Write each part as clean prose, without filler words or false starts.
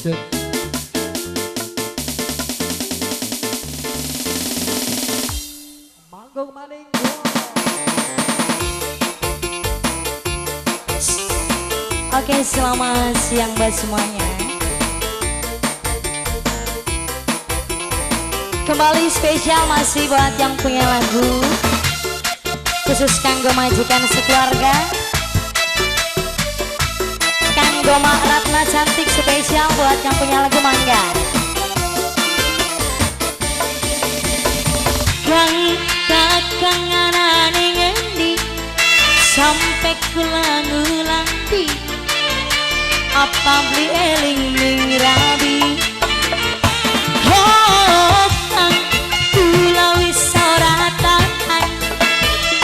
Cek. Manggung maning. Oke, selamat siang buat semuanya. Kembali spesial masih buat yang punya lagu, khusus kanggo majikan sekeluarga, kanggo Mak Ratna cantik, spesial buat yang punya lagu mangga. Kang kakang anane ngendi sampe kula ngulanti, apa beli eling ning rabi. Oh kang kula wis ora tahan,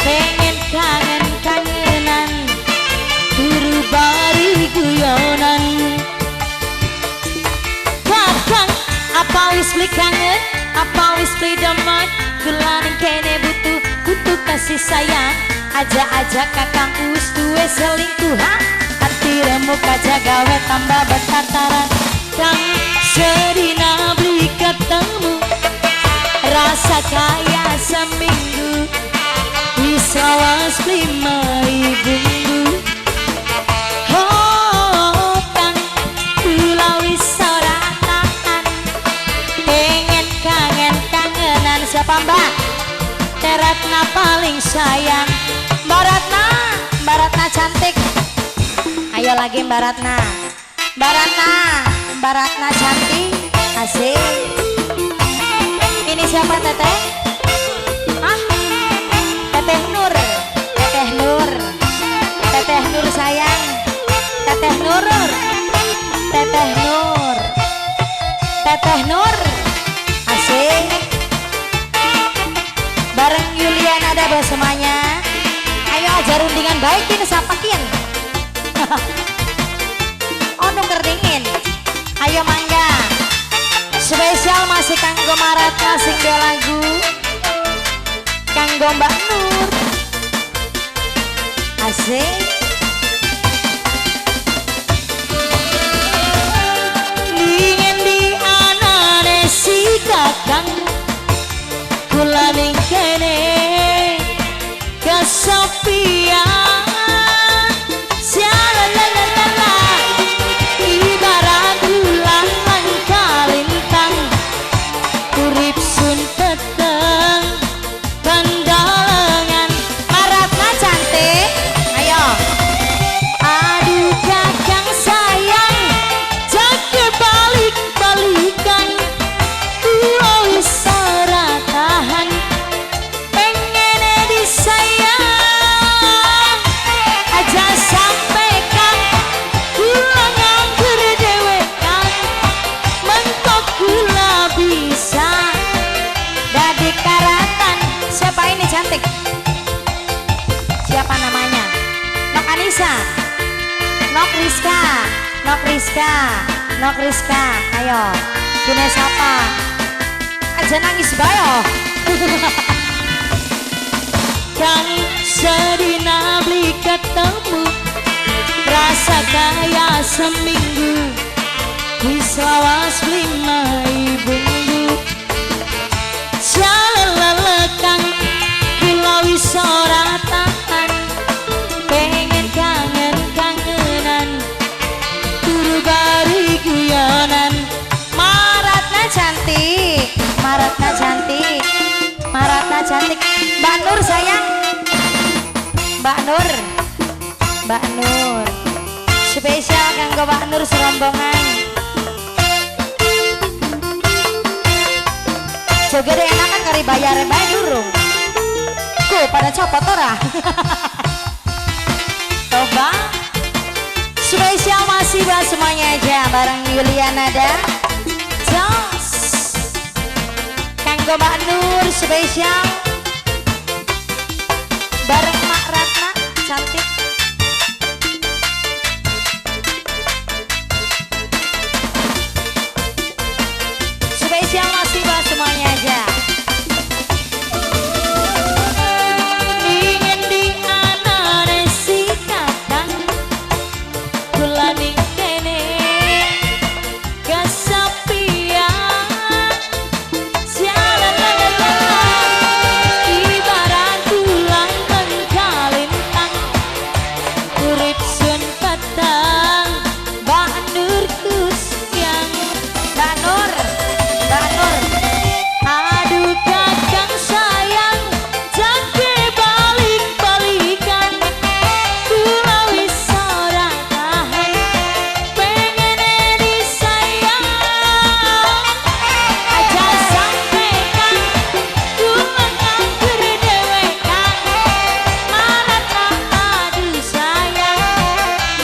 pengen kangen kangenan turu bari guyonan. Kakang apa wis beli kangen, apa wis beli demen, kula ning kene butuh butuh kasih sayang. Aja-aja kakang wis duwe selingkuhan, hati remuk aja gawe tambah betataran. Kang sedina beli ketemu, rasa kaya seminggu, wis lawas beli mai bumbu. Oh kang kula wis ora tahan, pengen kangen kangenan. Siapa mbak? Teratna paling sayang. Mbak Ratna, Mbak Ratna cantik. Ayo lagi Mbak Ratna, Mbak Ratna, Mbak Ratna cantik. Asik. Ini siapa teteh? Hah? Teteh Nur, Teteh Nur, Teteh Nur sayang, Teteh Nur, Teteh Nur, Teteh Nur. Asik. Bareng Yuliana ada buat semuanya. Ayo aja rundingan baikin sapakin. Oh nungker dingin. Ayo mangga. Spesial masih kanggo Maratna sing duwe lagu, kanggo Mbak Nur. Asik. Dingin di anane si kakang, kula ning kene kesepian. Sialalalala, ibarat bulan lan kalintang, urip sun peteng pendalengan. Maratna cantik, ayo. Aduh kakang sayang, jaga balik-balikan, kula wis ora tahan, pengene disayang. Aja sampe kang kula nganggur dhewekan, mengko kula bisa dadi karatan. Siapa ini cantik? Siapa namanya? Nok Anissa, Nok Rizka, Nok Rizka, Nok Rizka. Ayo, kini siapa? Aja nangis bayo. Kang sedina beli ketemu, rasa kaya seminggu, wis lawas beli mai bumbu. Jalalala kang kula wis ora tahan, pengen kangen kangenan, turu bari guyonan. Maratna cantik, Maratna cantik, Maratna cantik. Mbak Nur sayang, Mbak Nur, Mbak Nur. Spesial kanggo Mbak Nur serombongan. Joget enakan kari bayar bae durung. Ku pada copot ora. Coba. Spesial masih buat semuanya aja bareng Yuliana dan Jos. Kanggo Mbak Nur spesial bareng Mak Ratna cantik. Spesial masih buat semuanya aja. Dingin di anane si kakang, kula ning kene. Urip sun petang Mbak Nurku siang. Mbak Nur, Mbak Nur. Aduh kakang sayang, jake balik-balikan. Kula wis ora tahan, pengen disayang. Aja sampe kang kula nganggur dhewekan. Maratna aduh sayang,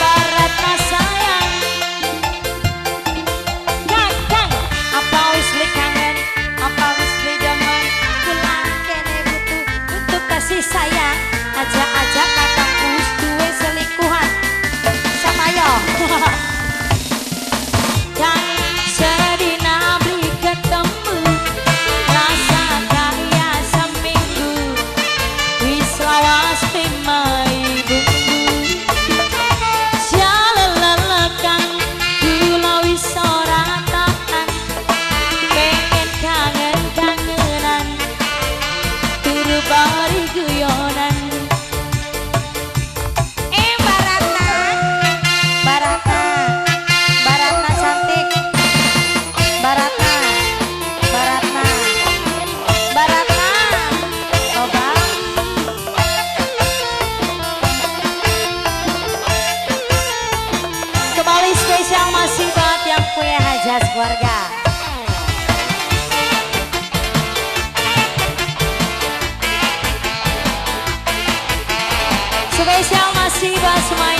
maratna sayang. Kakang, apa wis beli kangen, apa wis beli demen? Kula kene butuh, butuh kasih sayang. Aja-aja kakang wis duwe selingkuhan. Sama yo. Kang sedina beli ketemu, rasa kaya seminggu. Wis lawas pimai bumbu. Syalalala kang, kula wis ora tahan. Pengen kangen-kangenan, turu bari guyonan. Mbak Ratna, Mbak Ratna, Mbak Ratna cantik. Mbak Ratna, Mbak Ratna, Mbak Ratna. Oh, Bang. Kembali spesial masih buat yang punya hajat keluarga. Spesial masih buat semua